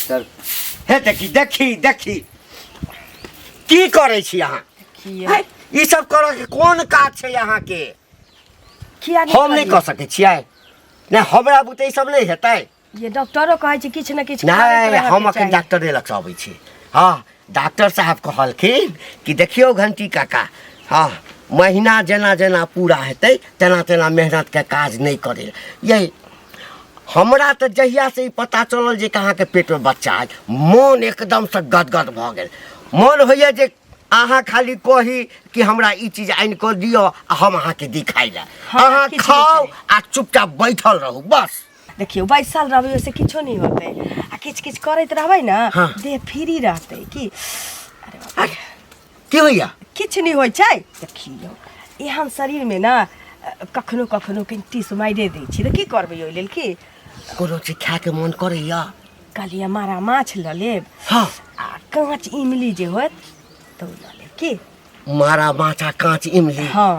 Doctor हे देखी देखी देखी की करै छी अहाँ किया है, ई सब करऽ के कोन काज छै अहाँके किया नहि हम नहि करियै? कऽ सकै छियै नहि हमरा बुते ई सब नहि हेतै ये डॉक्टरो कहै छै किछु ने किछु करैत नहि रहऽके हम अखन चाही। डॉक्टरे लगसँ अबै छी हँ डॉक्टर साहब कहलखिन कि देखियौ घंटी काका हँ महीना जेना जेना पूरा हेतै तेना तेना मेहनतके काज नहि करै यै हमरा तऽ जहियासँ ई पता चलल जे अहाँके पेटमे बच्चा अछि मोन एकदमसँ गदगद भऽ गेल मोन होइए जे अहाँ खाली कही कि हमरा ई चीज आनि कऽ दिअ आ हम अहाँके दिखाइ लए हमरा अहाँ किछु नहि खाउ चाही। आ चुपचाप बैठल रहू बस देखियौ बैसल रहबै ओहिसँ किछो नहि होतै आ किछु किछु करैत रहबै ने हाँ। देह फ्री रहतै की अरे बाप रे, की होइया किछु नहि होइ छै देखियौ एहन शरीरमे ने कखनो कखनो कनि टीस मारिए दै छी तऽ की करबै ओहि लेल की कोनो चीज खायके मन करैया कहलियै मारा माछ लऽ लेब हाँ आ काँच इमली जे होत तऽ ओ लऽ लेब की मारा माछ आ काँच इमली हाँ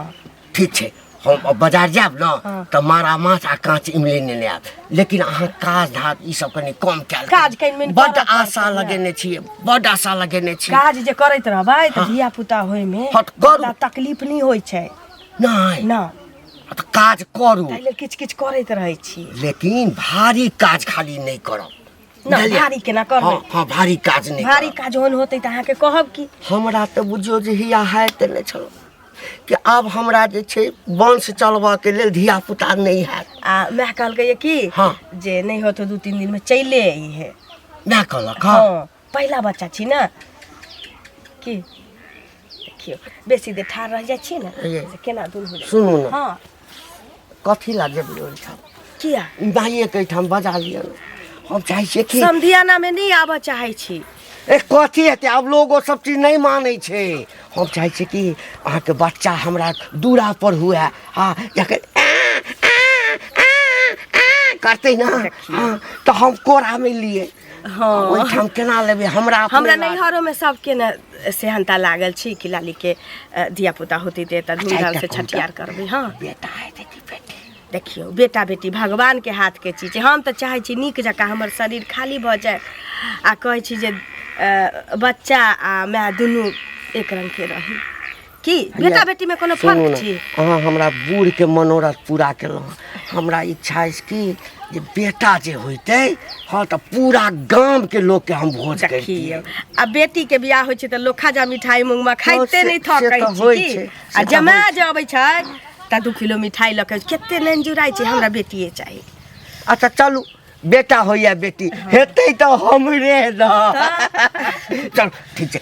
ठीक छै हम अब बाजार जायब ने हाँ। तऽ मारा माछ आ काँच इमली नेने आयब लेकिन अहाँ काज धाज ई सब कनि कम कयल करू। काज कनि मनि बड्ड करऽ आशा पड़तै ने। लगेने छियै बड्ड आशा लगेने छियै काज जे करैत रहबै तऽ धिया पुता होइमे हँ, तऽ करू। ज्यादा तकलीफ नहि होइ छै नहि ना तऽ काज करू ताहि लेल किछु किछु करैत रहै छी लेकिन भारी काज खाली नहि करब ना बुझलियै? भारी केना करबै हँ हँ भारी काज नहि भारी करब। काज ओहन होतै तऽ अहाँके कहब की हमरा तऽ बुझियौ जे हिया हारि देने छलहुँ कि आब हमरा जे छै वंश चलबऽके लेल धियापुता नहि हैत आ माय कहलकै ये की हाँ। जे नहि होतो 2-3 दिन में चले अइहे माय कहलक हँ हाँ पहिला बच्चा छी ने की देखियौ बेसी देर ठाढ़ रह जाइ छी ने ये। से केना दूर हो जाइ सुनू ने हाँ कथी लए जेबै ओहिठाम किया माइएके एहिठाम बजा लिअ ने हम चाहै छियै कि समधियाना में नहि आबऽ चाहै छी ए कथी हेतै आब लोग ओ सब चीज नहि मानै छै हम चाहै छियै कि अहाँके बच्चा हमरा दूरा पर हुए हँ जखन आ, आ, आ, आ करतै ने हँ, तऽ हम कोरामे लिए हँ ओहिठाम केना लेबै हमरा अपने हमरा लाज- नैहरोमे सबके ने सेहनता लागल छी कि लालीके धिया पुता होतै तऽ एतऽ धूमधाम से एकटा कहू तऽ। छठियार करबै हँ बेटा हेतै कि बेटी देखियौ बेटा बेटी भगवानके हाथके चीज छै हम तऽ चाहै छी नीक जकाँ हमर शरीर खाली भऽ जाय आ कहै छी जे बच्चा आ माय दुनू एक रङ्गके रही की बेटा बेटीमे कोनो सुनू फर्क ने छी अहाँ हमरा बूढ़के मनोरथ पूरा केलहुँ हमरा इच्छा अछि कि जे बेटा जे होइतै हँ तऽ पूरा गामके लोकके हम भोज देखियौ करितियै आ बेटीके बियाह होइ छै तऽ लोक खाजा मिठाइ मुँगमा खाइते से- नहि से थकै तऽ छै होइ की छै, आ से तऽ जमा होइ जे अबै छै तऽ 2 किलो मिठाइ लऽ कऽ कते नैन जुड़ाइ छै हमरा बेटिए चाही अच्छा चलू बेटा होइया बेटी हेतै तऽ हमरे ने चलू ठीक छै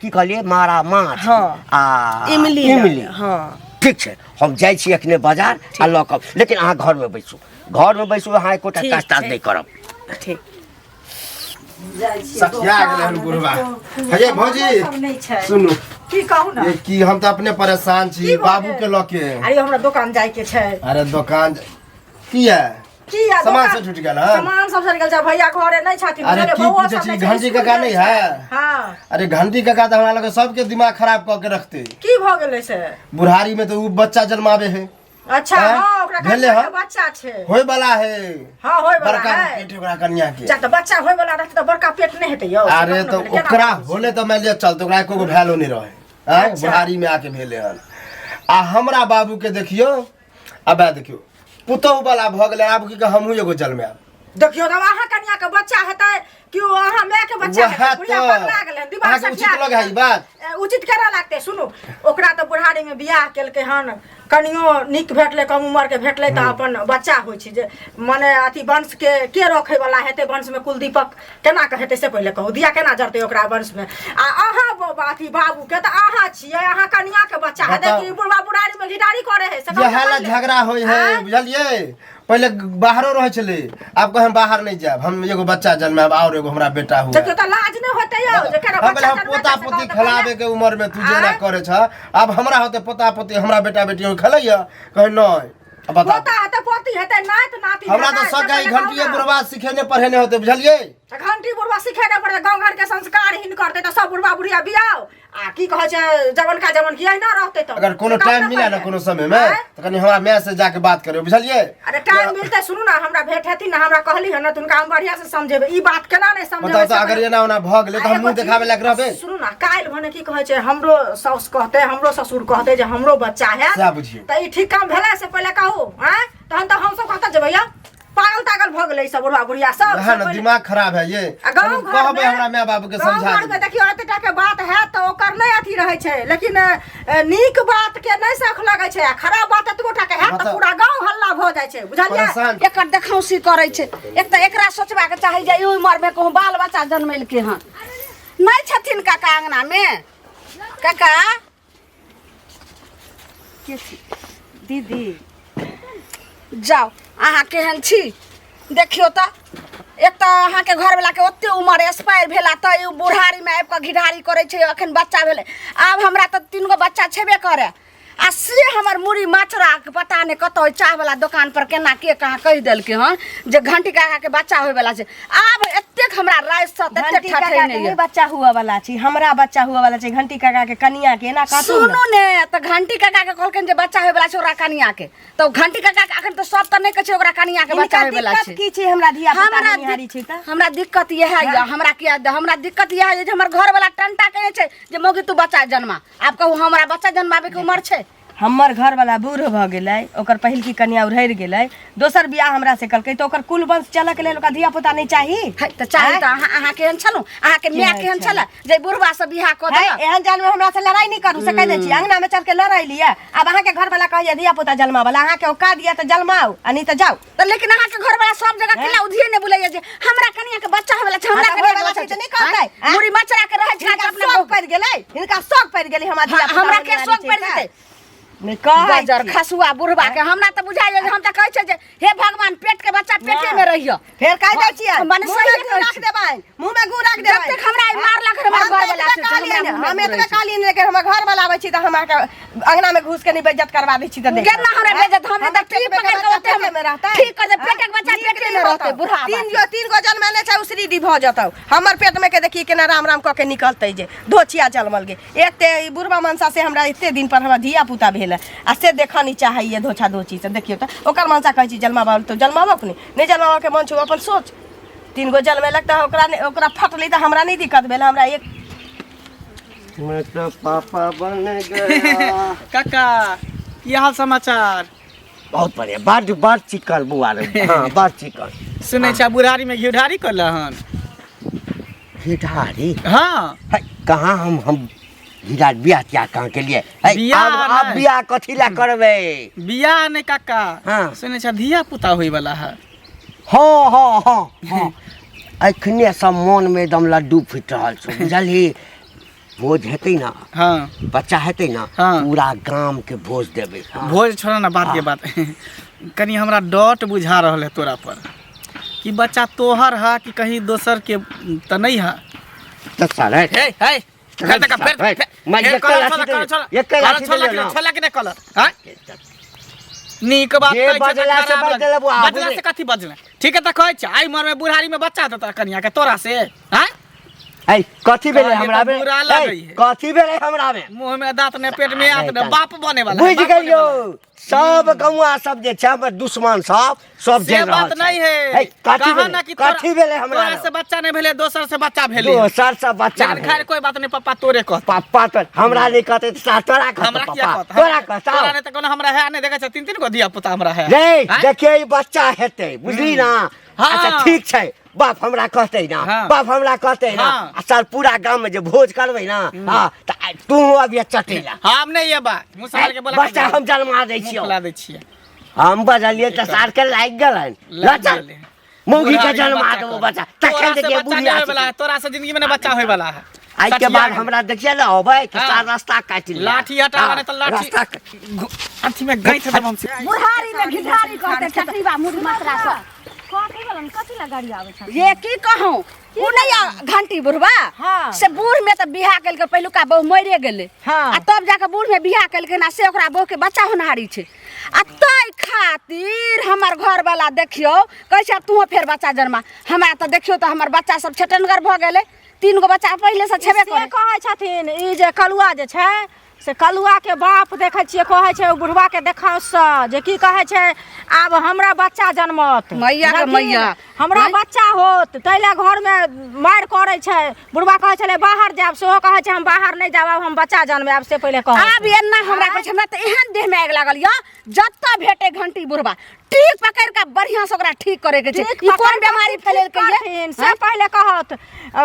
की कहलियै मारा माछ हँ। आ इमली इमली हँ ठीक छै हम जाइ छी एखने बाजार आ लऽ कऽ लेकिन अहाँ घरमे बैसू घरमे बैसू अहाँ एकोटा ठीक काज ताज छै। नहि करब ठीक सठिया गेलै हन बुढ़वा हे भौजी नहि छै सुनू की कहू ने ये की हम तऽ अपने परेशान छी की भऽ बाबू गेल? के लऽ के अरे हमरा दोकान जाय के छै अरे दोकान किया की आ सामान दोकान- सब छूटि गेल हन? सामान सब सड़ गेल छै भैया घरे नहि छथिन अरे बुझलियै, की बौआ पूछै सब छी, नहि छै, घंटी स्कूल काका गेल नहि छै। है? हाँ अरे घंटी काका तऽ हमरा लगे सबके दिमाग खराब कऽ के रखते की भऽ गेलै से बुढ़ारी में तऽ उ बच्चा जन्माबे है अच्छा हैं? हाँ ओकरा भेलै कनिया हँ? के बच्चा छै होय वाला है हाँ होय वाला बड़का है पेट ओकरा कनिया के जा तऽ बच्चा होय वाला रहतै तऽ बड़का पेट नहि हेतै यौ से अरे कखनो तऽ भेलै, केना ओकरा होय छै? होले तऽ मान लिअ चलते ओकरा एको गो भैलो नहि रहे आँय अच्छा। बुढ़ारी में आके भेले हन आ हमरा बाबू के देखियौ अब देखियौ पुतहु वाला भऽ गेलै आब की हमहूँ एगो जन्मायब देखियौ तब अहाँ कनिया के बच्चा हेतै कि ओ अहाँ माय के बच्चा वएह हेतै बुढ़िया तऽ। पगला गेलै हन, दिमाग अहाँके सठिया उचित लगै है ई बात? ए, उचित केना लागतै सुनू ओकरा तऽ बुढ़ारी में बियाह केलकै हन कनियो नीक भेटलै कम उमर के भेटलै तऽ अपन बच्चा होइ छै जे मने अथी वंश के के रखै वाला हेतै वंश में कुलदीपक केना के हेतै से पहिले कहू दिया केना जरतै ओकरा वंश में आ अहाँ अथी बाबू के तऽ अहाँ छियै अहाँ कनिया के बच्चा हेतै बताउ। कि बुढ़वा बुढ़ारी में घिढारी करे है से कहू इएह तऽ ला पहिले। झगड़ा होइ है आँय? बुझलियै पहिले बाहरो रहै छलै आब कहे हम बाहर नहि जायब हम एगो बच्चा जन्मायब आओर एगो हमरा बेटा हुए देखियौ तऽ लाज नहि होतै यौ जकर हम बच्चा कहलियै, हम जन्मेतै पोता से पोती कहू तऽ खेलाबे के उम्र में तू जेना आँय? करे छ आब हमरा होते पोता पोती हमरा बेटा बेटी खेलैया कहे नहि अब बता पोता हेतै पोती हेतै नाति नाति हमरा तऽ हेतै, सकै से पहिले कहू घंटिए ने। बुढ़वा सिखेने पढ़ेने होते बुझलियै तऽ घंटी बुढ़वा सिखेने पड़तै गाँव घर के संस्कार हीन करतै तऽ सब बुढ़वा बुढ़िया बियाह आ की कहै छै जवनका जवन की अहिना रहतै तऽ अगर कोनो से टाइम कहू ने मिले ना पहिले। कोनो समय में आँय? तो कनी हमरा माय से जाके बात करियो बुझलिए अरे टाइम मिलतै सुनू ना हमरा भेंट हेथिन ना हमरा कहली हन ना तऽ हुनका हम बढ़िया से समझेबै ई बात केना नहि समझेबै बताओ तो से अगर पहिले- एना ओना भऽ गेलै तऽ हम आ एगो मुंह देखाबे लायक रहबै सुनू ना काल्हि भने की कहै छै हमरो साउस कहतै हमरो ससुर कहतै जे हमरो बच्चा है सएह बुझियौ। तऽ ई ठीक काम भेलै से पहिले कहू आँय तहन तऽ हमसब कतऽ जेबै यौ पागल तागल भऽ गेलै ई सब बुढ़वा बुढ़िया सब वएह ना दिमाग खराब है ये आ गाँव कनी घर कहबै में हमरा माय बाबू के गाँव समझा घर में देबै देखियौ एते टा के बात हैत तऽ ओकर नहि अथी रहै छै लेकिन नीक बात के नहि सख लगै छै आ खराब बात एतबो टा के हैत तऽ मतलब- पूरा गाँव हल्ला भऽ जाइ छै बुझलियै परेशान एकर देखौंसी करै छै एक तऽ एकरा सोचबाक चाही जे ई उमरमे कहूँ बाल बच्चा जनमेलकै हन नहि छथिन काका अङ्गनामे काका के छी दीदी जाउ अहाँ केहन छी देखियौ तऽ एक तऽ अहाँके घरवलाके ओते उमर एक्सपायर भेला तऽ ई बुढ़ारीमे आबि कऽ घिढारी करै छै अखन बच्चा भेलै आब हमरा तऽ 3 गो बच्चा छेबे करै आ से हमर मुड़ी मचरा के पता नहि कतऽ ओहि चाहवला दोकान पर केना के कहाँ कहि देलकै हन जे घंटी काका के बच्चा होयवला छै आब एतेक हमरा रातिसँ ततेक घंटी ठठै काका के नहि नहि यऽ बच्चा हुआ वाला छी हमरा बच्चा हुआ वाला छै घंटी काका के कनिया के एना कहतौ ने सुनू ने तऽ घंटी काका के कहलखिन जे बच्चा होयवला छै ओकरा कनिया के तऽ घंटी काका के अखन तऽ सब तऽ नहि कहै छै ओकरा कनिया के बच्चा हिनका होयवला दिक्कत छै की छै हमरा धिया पुता हमरा होनिहारी छै तऽ हमरा दिक्कत इएह यऽ हमरा किया हमरा दिक्कत इएह यऽ जे हमर घरवला टंटा कहै छै जे मौगी तू बच्चा जन्मा आब कहू हमरा बच्चा जन्माबे के उम्र छै हमर घरवाला बूढ़ भऽ गेलै ओकर पहिलकी कनिया उड़हरि गेलै दोसर बियाह हमरा से कलकै तऽ ओकर कुल वंश चलऽ के लेल ओकरा धिया पुता नहि चाही है तऽ चाही तऽ अहाँ अहाँ केहन छलहुँ अहाँके माय केहन छलै जे बुढ़वा से बियाह कऽ है देलक एहन जानमे हमरा से लड़ाई नहि करू से कहि दै छी अंगना में चल के लड़ाई लिअ आब अहाँके घरवाला कहैया धिया पुता जन्मावला अहाँके औकात दिअ तऽ जन्माउ आ नहि तऽ जाउ तऽ लेकिन अहाँके घरवाला सब जगह केला उधिये नहि बोलैया जे हमरा कनिया के बच्चा होय वाला छै हमरा हाँ, कनिया के होयवला बच्चा छै तऽ छै नहि कहतै, आँय? मुड़ी मचरा के रहै छै हिनका अपना शौक बहू पड़ि गेलै हिनका शौक पड़ि गेलै हमरा हाँ, धिया हमरा के शौक पड़ि जेतै नहि कहै गजर छी। खसुआ बुढ़वा के हमरा तऽ बुझाइया जे हम तऽ कहै छै जे हे भगवान पेट के बच्चा पेटे में रहियो फेर कहि दै छियै मने मुँह में सहिए गु कहै राख छी। देबनि मुँह में गु राख देबनि जतेक हमरा ई मारलक हमर हम तऽ घरवला एतबे से कहलियै हमरा ने, मुँह में हम गु एतबे रहै छै। कहलियै ने, लेकिन हमर घर वाला आबै छी तऽ हम अहाँके अंगना में घुस के नहीं बेइज्जत करवा दै छी तऽ देख केना हमरा बेइज्जत हम तऽ पेट ठीक में पकड़ के बच्चा ओते पेटे में रहतै ठीक कर दे पेटक बच्चा नीक पेटे नहि में रहतै होतौ। बुढ़ा तीन गो तीन गो जन्मेने छै उसरी भऽ जेतौ हमर पेट में के देखी केना राम राम कऽ के निकलतै जे धोछिया जलमल गे एते ई बुढ़वा मनसा से हमरा एते दिन पर हमरा धिया पुता भेल आ से देखऽ नहीं चाहैए धोछा धोची से देखियौ तऽ ओकर मनसा कहै छी जन्माबऽ तऽ जन्माबऽ नहि नहि जन्माबऽ के मन छौ अपन सोच तीन गो जन्मेलक तऽ ओकरा नहि ओकरा फटलै तऽ हमरा नहि दिक्कत भेल हमरा एक मैं तो पापा बन गया काका की हाल समाचार बहुत बढ़िया बड बड चिकन बुआ रे हाँ बड चिकन सुनै छै बुढ़ारी में घिढारी करल हन घिढारी हाँ है, कहाँ हम हम घिढारी बियाह तियाह कहाँ के लिए है, बियाह आब आब नहि। बियाह कथी ला करबै बियाह नहि काका हाँ। सुनै छै धिया पुता होय वाला है हाँ हाँ हाँ हाँ एखने सब मन में एकदम लड्डू फूटि रहल छौ बुझलही भोज हेतै ना हाँ बच्चा हेतै ना हाँ। पूरा गाम के भोज देबै हाँ। भोज छोड़ ना बात के बात कनि हमरा डॉट बुझा रहल है तोरा पर कि बच्चा तोहर है कि कहीं दोसर के तऽ नहीं है तऽ सर हे हे हे फेर तक फेर हे, मैं फेर एक कलर लाठी छोड़ा, दे- कलर छोड़ा, एक लाठी कलर छोड़ा दे कि ना। नहीं, छोड़ा कि नहीं कलर हाँ नीक बात जे कहै छै तऽ बजला से खराब बजला लगे। बुआ, बजला बुझे। से कथी बजला ठीक है तऽ कहै छै आइ उमर में बुढ़ारी में बच्चा देता कनिया के तोरा से हाँ है कथी भेलै कहलियै हमरा तऽ मे बुरा है, लगै है। कथी भेलै हमरा मे मुंह में दांत ने पेट में आंत ने बाप बने वाला है, बुझि बाप बने गेलियौ वाला है। सब गौआ सब जे छै हमर दुश्मन सब सब से जेल रहल बात नहीं है है कथी कहा भेलै ना कि तोरा- कथी भेलै हमरा तोरा से बच्चा नहीं भेलै दोसर से बच्चा भेलै दोसर से बच्चा लेकिन भेलै। खैर कोई बात नहीं पप्पा तोरे कहत पप्पा तो हमरा नहीं कहते तऽ साला तोरा कहतौ हमरा किया पप्पा कहत तोरा कहतौ तोरा नहीं तऽ कोनो हमरा है नहीं देखै छ तीन तीन गो धिया पुता हमरा है रे आँय? देखिए ई बच्चा हेतै बुझली ना हाँ। अच्छा ठीक छै बाप हमरा कहतै ना हाँ। बाप हमरा कहतै ना हाँ। आ साल पूरा गाम में जे भोज करबै ना हाँ तऽ आइ तू अभी चटेला हम नहीं ये बा मुँह संभाल के बोला बच्चा हम जन्मा दै छियौ मुँह फुला दै छियै हम बजलियै तऽ सार के लागि गेलनि लागि ल चल गेलै। मौगी के बुढ़ारी जन्मा बच्चा देबो कर। बच्चा तोरा तखन से देखिए बच्चा बुढ़िया नहीं होय वाला है तोरा से जिंदगी में नहीं बच्चा होय वाला है आइ के सठिया बाद गेल। हमरा देखिए ने अबै कि हाँ। सार रास्ता काटि लिअ। लाठी हटावा हाँ, नहीं तऽ लाठी रास्ता अथी में गैंथ देब हम से। बुढ़ारी में घिढारी कहते चटरीबा मुड़ी मात्रा से ये की कहूँ उ नहीं आ घंटी बुढ़वा हाँ। से बूढ़ में तऽ बियाह केलकै पहिलुका बहु मरिए गेलै हाँ। आ तब जाके बूढ़ में बियाह केलकै ना से ओकरा बहु के बच्चा होनहारी छै आ ताहि खातिर हमर घरवाला देखियौ कहै छै आब तूहो फेर बच्चा जन्मा हमरा तऽ देखियौ तऽ हमर बच्चा सब छेटनगर भऽ गेलै तीन गो बच्चा पहिले से छेबे से करे। कहै छथिन ई जे कलुआ जे छै से कलुआ के बाप देखै छियै, कहै छै ओ बुढ़वा के देखाउँस जे की कहै छै, आब हमरा बच्चा जनमत। मैया के बुझलखिन? मैया। हमरा आँय? बच्चा होत ताहि लए घरमे मारि करै छै। बुढ़वा कहै छलै बाहर जायब, सेहो कहै छै हम बाहर नहि जायब, आब हम बच्चा जनमायब, से पहिले कहै। आब एना हमरा कहै छै, हमरा तऽ एहन देहमे आगि लागल यऽ, जतऽ भेटे घंटी बुढ़वा ठीक पकड़ि कऽ बढ़िआँ से ओकरा ठीक करे के छै। ठीक ई कोन पकड़ि कऽ बीमारी ठीक फैलेलकै ये? करथिन, से पहिले कहत।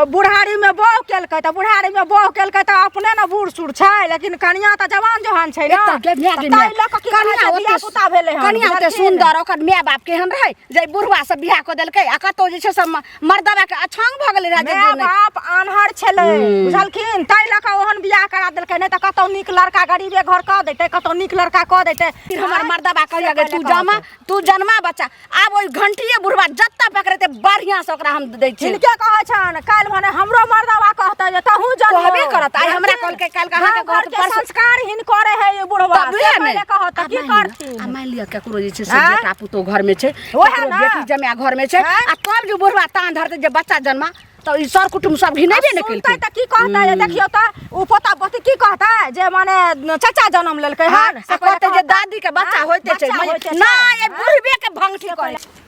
बुढ़ारी में बहु केलकै तऽ बुढ़ारी में बहु केलकै तऽ अपने ने बूढ़ सूढ़ छै, लेकिन कनिया तऽ जवान जोहान छै ने। एकटा गे माय गे तऽ माय। ताहि लऽ कऽ की कहै कनिया छै, ओते धियापुता भेलै हन, कनिया ओते बुझलखिन? सुन्दर, ओकर माय बाप केहन रहै जे बुढ़वा सब बियाह कऽ देलकै आ कतौ जे छै से मर्दवा के अछांग भऽ गेलै रहै जे माय नहि। बाप आन्हर छलै बुझलखिन, ताहि लऽ कऽ ओहन बियाह करा देलकै, नहि तऽ कतौ नीक लड़का गरीबे घर कऽ दैतै, कतौ नीक लड़का कऽ दैतै। फिर हमर मर्दवा कहैया गे से तू पहिले जमा कहत। तू जन्मा बच्चा। आब ओहि घंटिए बुढ़वा जत्ता पकड़ेतै बढ़िआँ से ओकरा हम दै छियै। हिनके कहै छनि काल्हि भने हमरो मर्दवा कहतै जे तहूँ जन्मो। कहबे करत। आइ हमरा कहलकै, काल्हि अहाँके गाँव घर कहत, के परसू। संस्कार हिनकरे है ई बुढ़वा, तब से उएह ने। पहिले कहत आ की मानि लिअ- करथिन। आ मानि लिअ केकरो जे छै से आँय? बेटा पुतोह घरमे छै, ओएह केकरो ने। बेटी जमाए घरमे छै, आँय? आ तब जे बुढ़वा तान धरतै जे बच्चा जन्मा, तऽ ई सर कुटुम्ब सब घिनेबे ने सुनतै केलकै। तऽ की कहतै जे देखियौ तऽ ओ पोता पोती की कहतै जे माने चाचा जनम लेलकै हन, आ से पहिले कहतै जे कहतै। दादी के बच्चा आँय? होइते छै। बच्चा होइते छै। नहि, ई बुढ़बे के भंगठी करै छै।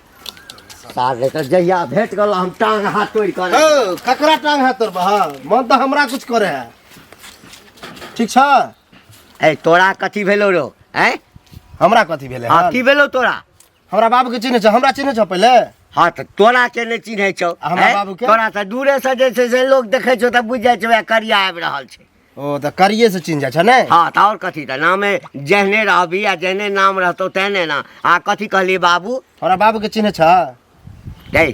सार तऽ जहिया भेट गेल हम टांग हाथ तोड़ि कऽ ओ ककरा टांग हाथ तोड़बह? मन तऽ हमरा कुछ करे है। ठीक छ? ए तोरा कथी भेलो रो? हैं? हमरा कथी भेलै? हाँ, की भेलो तोरा? हमरा बाबू के चिन्है छ? हमरा चिन्है छ पहिले? हाँ तऽ तोरा के नहि चिन्है छौ। आ हमरा हैं? बाबू के? तोरा तऽ दूरे से जे छै से लोक देखै छौ तऽ बुझि जाइ छै वएह करिया आबि रहल छै। ओ तऽ करिये से चिन्ह जाइ छ ने? हाँ तऽ और कथी, तऽ नामे जेहने रहबी आ जेहने नाम रहतौ तेहने ना। आ कथी कहलियै बाबू? हमरा बाबू के चिन्है छ? रे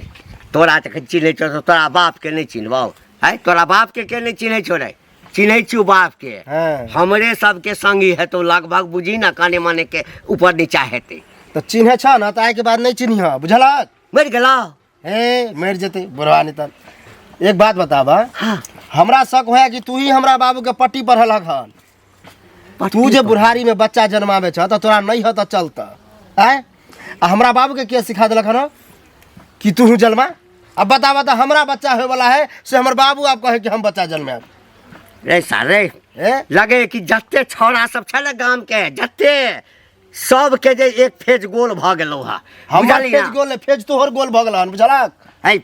तोरा तऽ चिन्है छौ तऽ तोरा बाप के नहि चिन्हबौ? है तोरा बाप के के नहि चिन्है छौ रे? चिन्है छियौ बाप के। हाँ। हमरे सबके संगी हेतौ लगभग, बुझी ना कने मने के ऊपर नीचा हेतै। तऽ चिन्है छ न तऽ आइ के बाद नहि चिन्हिह, बुझलक? मरि गेलौ? हे मरि जेतै बुढ़वा नहीं तऽ। एक बात बताब। हाँ। हमरा शक होया कि तू ही हमरा बाबू के पट्टी पढ़लक हन। तू जे बुढ़ारी में बच्चा जन्मावे छ तऽ तोरा नहीं ह तऽ चलत। आँय, आ हमरा बाबू के के सिखा देलक हन कि तू जन्मा? अब बता बता, हमरा बच्चा होए वाला है से हमर बाबू आब कहे कि हम बच्चा जन्मायब। रे सारे ए लगे कि जते छौड़ा सब छलै गाम के जते सबके जे एक फेज गोल भऽ गेलौ हा। हमर बुझलियै फेज ना? गोल नहि, फेज तोहर गोल भऽ गेल हन, बुझलक? है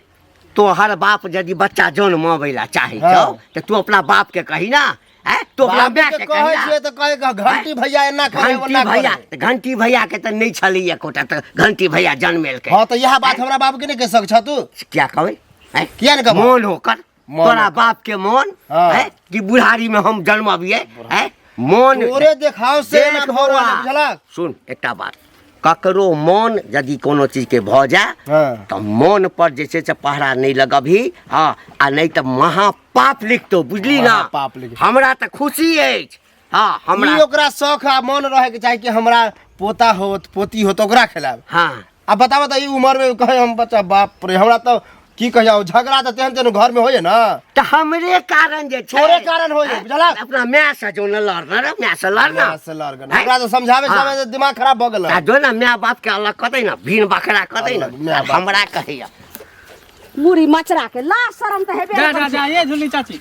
तोहर बाप यदि बच्चा जन्माबै ला चाहै हाँ। छौ तऽ तू अपना बाप के कही ना, हैं? तू अपना बाबू माय के के कहै कही ना। छियै तऽ कहे कि घंटी भैया एना करे घंटी ओना भैया करे। तऽ घंटी भैया के तऽ नहि छलै एकोटा, तऽ घंटी भैया जन्मेलकै। हाँ तऽ इएह बात हमरा बाबू के नहि कहि सकै छह तू? क्या कहबै? हैं? किया नहि कहबह? मोन होकर मोन तोरा होकर। बाप के मोन हाँ। हैं? कि बुढ़ारी में हम जन्मबियै, हैं? मोन तोरे देखाव से एना देख भऽ रहल है, बौआ, बुझलक? सुन एकटा बात, ककरो मोन यदि कोनो चीजके भऽ जाय हाँ। तऽ मोन पर जे छै से पहरा नहि लगबही। हाँ, आ नहि तऽ महापाप लिखतौ, बुझली ना? महापाप लिख- हमरा तऽ खुशी अछि। हाँ हमरा ई ओकरा शौख आ मन रहे के चाही कि हमरा पोता होत पोती होत ओकरा खिलायब। हाँ। आ बताबऽ तऽ ई उम्र में कहे हम बच्चा, बाप रे हमरा तऽ की कहिया झगड़ा तऽ तेहन तेहन घर में होइए ना। तऽ हमरे कारण जे छै, तोरे कारण होइए, हैं? बुझलक? अपना माय से जो न लड़ना रे, माय से लड़ना। माय से लड़ गेल। हैं? ओकरा तऽ समझाबै हाँ। समझाबै दिमाग खराब भऽ गेल। आ जो ना माय बाप के अलग कऽ दै ना, भिन बकरा कऽ दै ना, अलग, माय बाप। हमरा कहैया मुड़ी मचरा के लाज शरम तऽ हेबे जा नहि जा करै जा ये झुलनी चाची,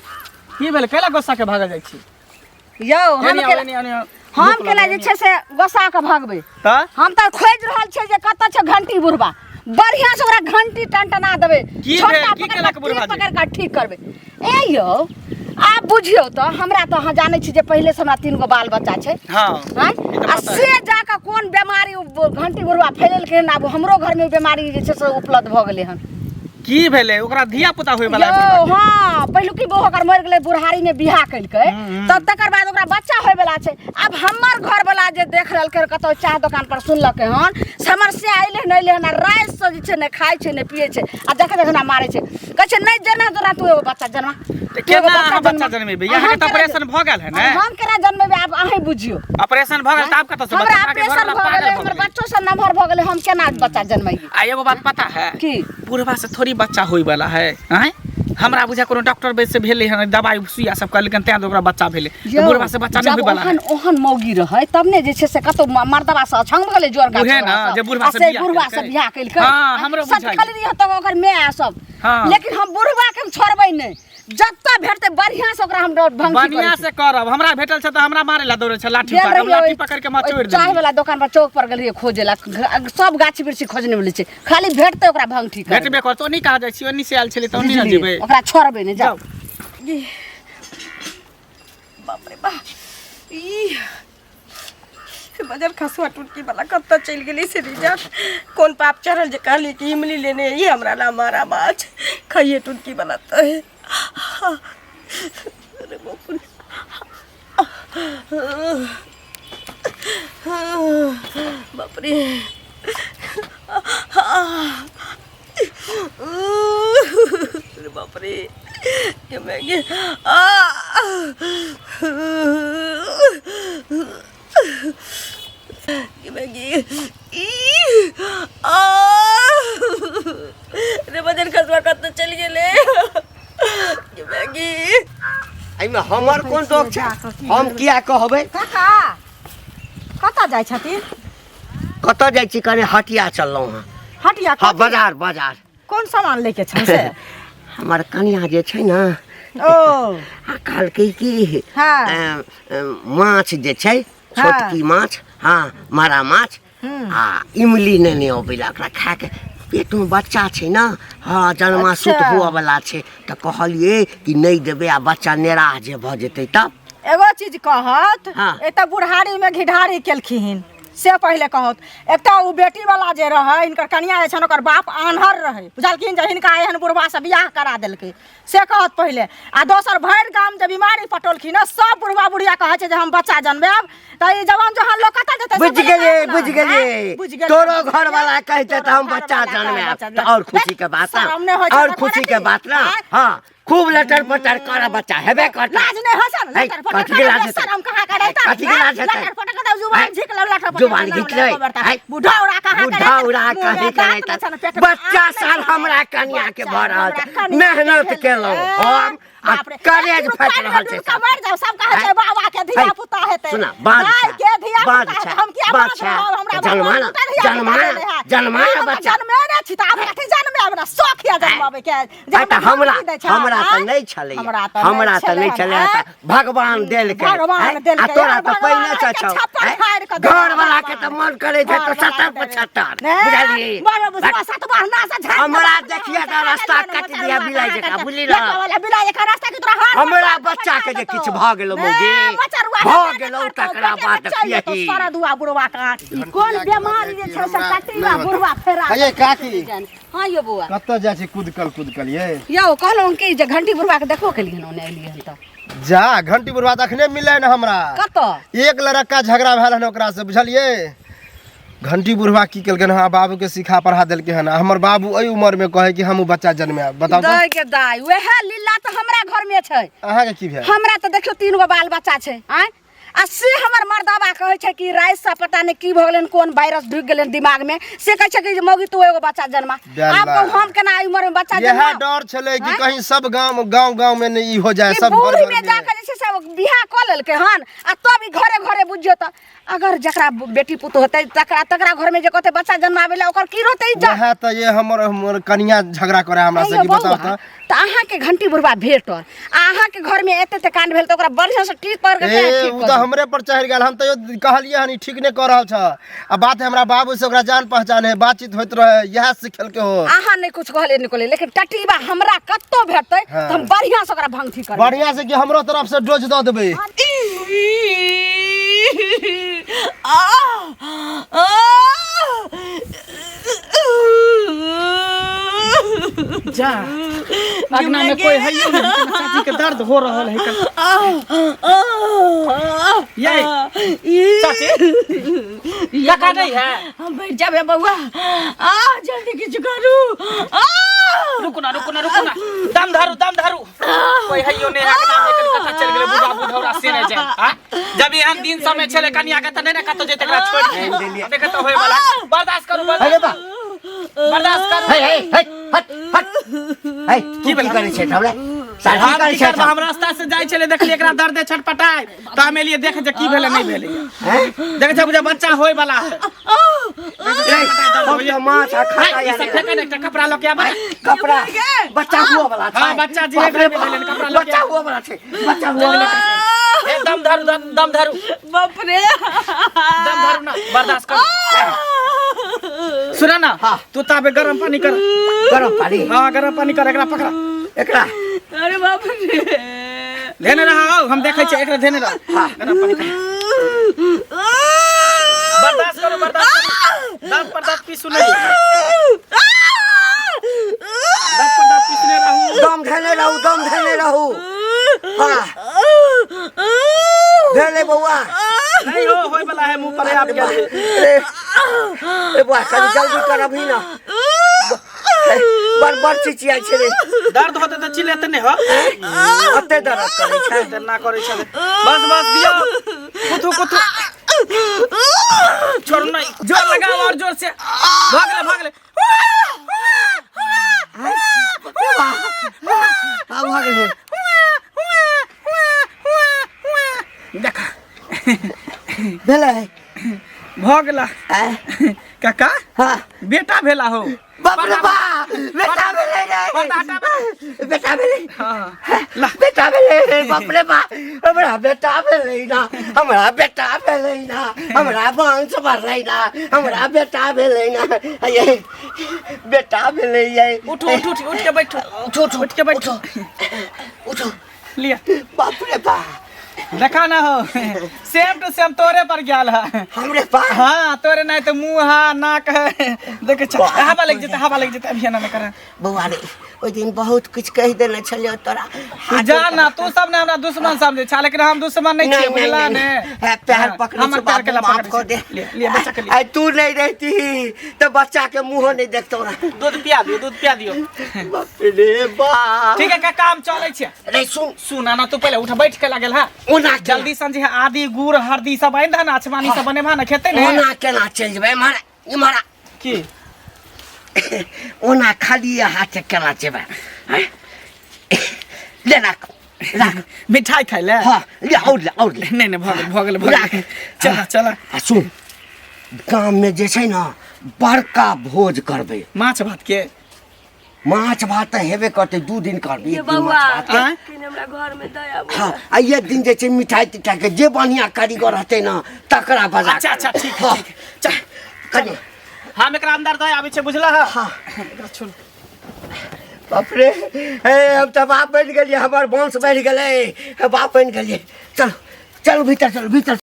की भेल? कैला गुस्सा के भागल जाइ छी? छै। यौ हम एनी आउ, केला एनी आउ, एनी आउ। हम धूप केला लागल, जे छै से गोसा के भगबै? तऽ हम तऽ खोजि रहल छियै जे कतऽ छै घंटी बुढ़बा, बढ़िआँ से ओकरा घंटी टनटना देबै। की छोटा भेल? की पकड़ि केलक कऽ, बुढ़बा ठीक जी? पकड़ि कऽ ठीक करबै। ए यौ आब बुझियौ तऽ हमरा तऽ अहाँ जानै छी जे पहिले से हमरा 3 गो बाल बच्चा छै। हाँ। आँय? ई तऽ आ पता से जाकऽ कोन बेमारी उ घंटी बुढ़बा फैलेलकै हन, आब हमरो घरमे ओ बेमारी जे छै से उपलब्ध भऽ गेलै हन। की भेलै ओकरा? धिया पुता होय वाला यौ हाँ, पहिलुकी बहू ओकर मरि गेलै, बुढ़ारी में बियाह केलकै तब तकर बाद ओकरा बच्चा होय वाला छै। आब हमर घर वाला जे देख रहलकै कतौ चाह दोकान पर सुनलकै हन, से हमर से अयलै हन, अयलै हन आ राति से जे छै ने खाइ छै ने पियै छै आ देखै देखै हमरा मारै छै, कहै छै नहि जेना तोरा तू एगो बच्चा जन्मा, तऽ तू एगो केना अहाँ बच्चा जन्मा। जन्मेबै? अहाँ अहाँके तऽ केना ऑपरेशन भऽ गेल है ने? हम केना जन्मेबै? आब अहीं बुझियौ। ऑपरेशन भऽ गेल तऽ आब कतऽ से हमरा बच्चा? अहाँके ऑपरेशन घरवला भऽ पागल गेलै, भऽ हमर गेलै। बच्चो सब नमहर भऽ गेलै, हम केना बच्चा जन्मैयै? आ एगो बात पता है? की? बुढ़वा से थोड़ी बच्चा होय वाला है? आँय, हमरा बुझा कोनो डॉक्टर वैद्य से भेलै हन, दवाई सुइया सब कहलकै तें ओकरा बच्चा भेलै। तऽ यौ, बुढ़वा से बच्चा नहि जब होय वाला है। ओहन ओहन मौगी रहै तब ने जे छै से कतौ मर्दबा से अछंग भऽ गेलै जोरका उहे छोरा ने, सब। जे बुढ़वा आ से से बियाह बुढ़वा से केलकै। बियाह केलकै। हाँ, हमरो सब बुझाइए। खाली रहै तब ओकर माय आ सब। हाँ। लेकिन हम बुढ़वा के हम छोड़बै नहि, जतऽ भेटतै बढ़िया से ओकरा हम भंग बढ़िया से करब। हमरा भेटल छै तऽ हमरा मारे ला दौड़े छै लाठी गेल पकड़, हम रहियै लाठी पकड़ के मचोड़ि चाय देलियै। वाला दोकान पर चौक पर गेल रहियै खोजे ला, सब गाछ वृक्ष खोजने मिलै छै, खाली भेटतै ओकरा भंग ठीक करबै। भेटबे करतौ, ओनी कहाँ जाइ छी, ओनी से आयल छलियै तऽ ओनी ने जेबै। ओकरा छोड़बै नहि, जाउ। बाप रे बाप, ई बजर खसुआ टुटकी वाला कतऽ चलि गेलै से रिजर्व। कोन पाप चढ़ल जे कहली कि इमली लेने ई हमरा ला मारा माछ खाइए टुटकी वाला। तऽ अरे बाप रे, बाप रे, अरे बाप रे, ये मैं आ ये मैं ई आ रे बजन खसुआ कतऽ चलि गेलै। ये मैगी एहिमे हमर कोन दोख छै, हम किया कहबै? काका कतऽ जाइ छथिन? कतऽ जाइ छी? कनि हटिया चललहुँ हँ। हटिया? हँ, बाजार। बाजार कोन सामान लैके छै से? हमर कनिया जे छै ने, ओ आ कहलकै कि हाँ। माछ जे छै, छोटकी माछ, हाँ, मारा माछ आ इमली नेने अबै ला, ओकरा खाके पेटमे बच्चा छै ने, हाँ, जन्मासुत अच्छा। हुअ वाला छै। तऽ कहलियै कि नहि देबै आ बच्चा नेराह जे भऽ जेतै तब? एगो चीज कहत। हाँ। एक तऽ बुढ़ारी में घिढारी केलखिन से पहिले कहत। एकटा ओ बेटी वाला जे रहै, हिनकर कनिया जे छनि, ओकर बाप आन्हर रहै, बुझलखिन जे हिनका एहन बुढ़वा से बियाह करा देलकै, से कहत पहिले। आ दोसर भरि गाम जे बीमारी पटौलखिन हँ, सब बुढ़वा बुढ़िया कहै छै जे हम बच्चा जनमायब, तऽ ई जवान जहान लोक कतऽ जेतै से बुझि पहिले गेलियै। कहत ने। बुझि गेलियै। आँय? बुझि गेलियै, तोरो बुझि घर वाला गेलियै। कहते तऽ हम तोरो बच्चा घरवाला कहै जनमायब बच्चा तऽ और खुशी के बात ना, शरम नहि होइ छै और तऽ खुशी के करत बात ना। आँय? हाँ, खूब लटर पटर कर, बच्चा हेबे करता। लाज नहि होइ छै ने? है, लटर पटर कथी के करत, लाज हेतै? शरम कहाँ करे तऽ? कथी के लाज हेतै? लटर पटर करत, जुबान है? झीक लब, लटर पटर जुबान करत, घीच लेबै, नाम लेबै, है? बुढ़ौरा कहाँ करे बुढ़ौरा मुँह में कहीं दाँत करे नहि छनि, पेट में बच्चा आँख नहि साल छनि। हमरा कनिया के बच्चा भऽ रहल हमरा छै, कनिया के मेहनत भेल। केलहुँ ए, हम आ बाप रे, करेज एक फाटि रुपैआ रहल छै। डुबका मरि जाउ, सब कहै छै है? बाबा के धिया है? पुता हेतै। सुना, बाज दाइ छै, के धिया बाज पुता छै, हेतै, हम किया बाज बाज छै। रहब? हमरा जनमा भगवान ना, दूटा धिया पुता जनमा ना, देने है। जनमा ना हम तऽ बच्चा। जनमेने छी तऽ आब कथी जनमेब ने? शौख यऽ जनमाबै के जे आइ तऽ हमरा हमरा धमकी दै छै, हमरा तऽ आँय? नहि छलैया, हमरा तऽ हमरा तऽ नहि छलै छलै, हन, तऽ भगवान देलकै। भगवान आँय? देलकै, आ तोरा यार, तऽ भगवान पहिने से आइ के छौ, छप्पर आँय? फाड़ि कऽ देलकै घर वाला के तऽ मन करै छै तऽ घरवला 70 के 75, नहि, बुझलिही? बड़ बुझबा सतबा ना से झाड़ि हमरा देलक, देखिए तऽ हम रास्ता चलि काटि गेलहुँ, दिया मचरुआ बिलाइ कहाँ जकाँ, करतै? बुझली ने? लटका वाला बिलाइ जकाँ रास्ता के तोरा हाथ हमरा में बच्चा के जे देतौ। किछु भऽ गेलौ नहि, मौगी, मचरुआ भऽ के गेलौ करतौ, तकरा पेटे बाद में चलि जेतौ, देखियही। सरदुआ बुढ़वा के आँख। ई कोन बेमारी जे छै से कटीला बुढ़वा फेरा अये काकी। हाँ यौ बौआ। कतऽ जाइ छी कुदकल कुदकल ये? यौ कहलहुँ कि जे घंटी बुढ़वा के देखबो केलियै हन, ओने एलियै हन तऽ। जा, घंटी बुढ़वा तऽ अखने मिललै ने हमरा। कतऽ? एक लड़का झगड़ा भेल हन ओकरा से, बुझलियै? घंटी बुढ़वा की केलकै हन, बाबू के सिखा पढ़ा देलकै हन, आ हमर बाबू एहि उम्र में कहै कि हमहूँ बच्चा जनमायब, बताउ तऽ। दाइ के दाइ, वएह लीला तऽ हमरा घर में छै। अहाँके की भेल? हमरा तऽ देखियौ 3 गो बाल बच्चा छै, आँय, आ से हमर मर्दाबा कहै छै कि राति से पता नहि की भऽ गेलै, कोन वायरस ढुकि गेलै दिमाग में, से कहै छै कि जे मौगी तू एगो बच्चा जन्मा। आब कहू हम केना एहि उम्र में बच्चा इएह जन्मा? डर छलै कि आँय? कहीं सब गाम गाँव गाँव में नहि ई हो जाए, ई सब घर बूढ़ घर में में जाके जे छै से बियाह कऽ लेलकै हन, आ तब ई घरे घरे बुझियौ तऽ अगर जकरा बेटी पुतोह होतै तकरा तकरा घर में जे कहतै बच्चा जन्माबै लए, ओकर की रहतै इज्जत? वएह तऽ ये हमर हमर कनिया झगड़ा करे हमरा से अइयो कि बताउ बौआ, तऽ। तऽ अहाँके घंटी बुढ़वा भेटल आ अहाँके घर में एते एते कांड भेल तऽ ओकरा बढ़िआँ से ठीक कर के ए ठीक ओ कऽ तऽ दियौ। हमरे पर चढ़ि गेल, हम तैयो कहलियै हन ई ठीक नहि कऽ रहल छ, आ बात है हमरा बाबू से ओकरा जान पहचान है, बातचीत होइत रहे, इएह सिखेलकै हो। अहाँ नहि कुछ कहलियै नहि कहलियै, लेकिन टटीबा हमरा कतौ भेटतै हाँ। तऽ हम बढ़िआँ से ओकरा भंगठी करबै। बढ़िया से कि हमरो तरफ से डोज दऽ देबै। जा, अगना में कोई है नहीं, चाची के दर्द हो रहल है। ये चाची काका नहीं है? हम बैठ जाबे बौआ, आ जल्दी किछु करू। आ रुकू ना, रुकू ना, रुकू ना, दम धरू, दम धरू। कोई है नहीं अगना में, कनी कतऽ चलि गेलै बुढ़ा बुढ़ौरा से नहि जाए। आ जब एहन दिन समय छलै कनिया के तऽ नहि ने कतौ जेतै, एकरा छोड़ि के देखे तऽ होय वाला। बर्दाश्त करू, अरे बर्दाश्त बा करू, बर्दाश्त करू। हे हे हे, हट हट, हे तू की करै छै हमरा साथी हम करै की छै? करबै, हम रास्ता से जाइ छलै, देखलियै एकरा दर्द है छटपटाय, तऽ हम एलियै देख जे की भेलै नहि भेलै। हैं? देखै छै बुझा बच्चा होय वाला है। हम तऽ माछ आ खाता ई सब फेंके ने, एकटा कपड़ा लऽ के आबै। कपड़ा बच्चा हुआ वाला छै। हाँ, बच्चा जी बाप रे भेलै, बाप, कपड़ा लऽ के बच्चा हुआ वाला छै, बच्चा हुआ वाला छै। ए, दम धरू, दम दम धरू, बाप रे। दम धरू ना, बर्दाश्त करू। सुना ना। हाँ। तू ताबे गरम पानी कर। गरम पानी? हाँ, गरम पानी कर, एकरा पकड़ा। एकरा अरे बाप रे। धेने रहा, आओ, हम देखै छियै, एकरा धेने रह। हाँ। गरम पानी कर, बर्दाश्त करू, बर्दाश्त करू। दांत पर दांत पीसू नहीं, दांत पर दांत पीसने रहू। दम धेने रहू, दम धेने रहू। हाँ, भेलै बौआ? नहीं हो, होय वाला है, मुंह पर आबि गेल। रे ए बौआ, कनि जल्दी कर अभी ना, बड़ बड़ चिचियाइ छै रे। दर्द होते तऽ चिल्लेते नहि हो। अते दर्द करै छै? ना करै छै। बस बस, दियो, कुथू कुथू, छोड़ू नहीं, जोर लगाओ और जोर से। भाग ले, भाग ले। हाँ, भऽ गेलै। देखा। भेलै? भऽ गेला। आँय? काका। हाँ। बेटा भेला हो। बाप रे बाप, बेटा भेलै रे, बेटा भेलै। हाँ, ला। बेटा भेलै रे, बाप रे बाप, हमरा बेटा भेलै ना, हमरा बेटा भेलै ना, हमरा वंश बढ़लै ना, हमरा बेटा भेलै ना, ये बेटा भेलै ये। उठो, उठ उठ, उठ के बैठो। उठो, उठो। उठ के बैठो। उठो। लिया। बाप रे बाप। देखा ना हो, सेम टू सेम तोरे पर गेल है। हमरे बाप? हाँ, तोरे नहीं तो मुंह है, नाक है, देखे। हवा लग जेते, हवा लग जेते, अभी ना कर। बौआ रे, ओहि दिन बहुत किछु कहि देने छलियौ तोरा। तू जा ना, तू सब ने हमरा दुश्मन समझे छा, लेकिन हम दुश्मन नहीं छियै, बुझला ने? है, पैर पकड़े हमर छौ, पैर के बाबू, ला माफ पकड़े कऽ दे। ले ले, बच्चा के लिए। आइ तू नहीं रहती तऽ बच्चा के मुँहो नहीं देखतौ रह। दूध पिया दियो, दूध पिया दियो। बाप रे बाप। ठीक है काका, हम चलै छियै। रे सुन। सुन ना, तू पहिले उठ बैठ के लागल है। ओना केना- जल्दी संझे आदि गुड़ हरदी सब आनि दह ना, अछमानी सब बनेबा ना, खेतै ने। ओना केना चलि जेबै? इम्हर, इम्हर आ। की? ओना खाली हाथ केना जेबै? आँय? ले, राख राख। मिठाई खाइ ले? हाँ, ले, और ले, और ले। नहीं नहीं, भऽ गेल, भऽ गेल, भऽ राख। गेल। चला चला। आ सुन, गाममे जे छै ने बड़का भोज करबै। माछ भात के? माछ भात तऽ हेबे करतै, 2 दिन करबै। ये एक दिन बौआ। माछ भात के। आँय? कनि हमरा घर में दया। हाँ, आ एक दिन जे छै मिठाई तिठाई के, जे बढ़िया कारीगर रहतै ने तकरा बजा। अच्छा अच्छा, ठीक है। हाँ। ठीक है, चल। कनि हम एकरा अंदर दऽ आबै छै, बुझला? हाँ। एकरा छोड़। बाप रे, हे, हम तऽ बाप बनि गेलियै, हमर वंश बढ़ि गेलै, बाप बनि गेलियै। चलो चलो, भीतर चलो, भीतर।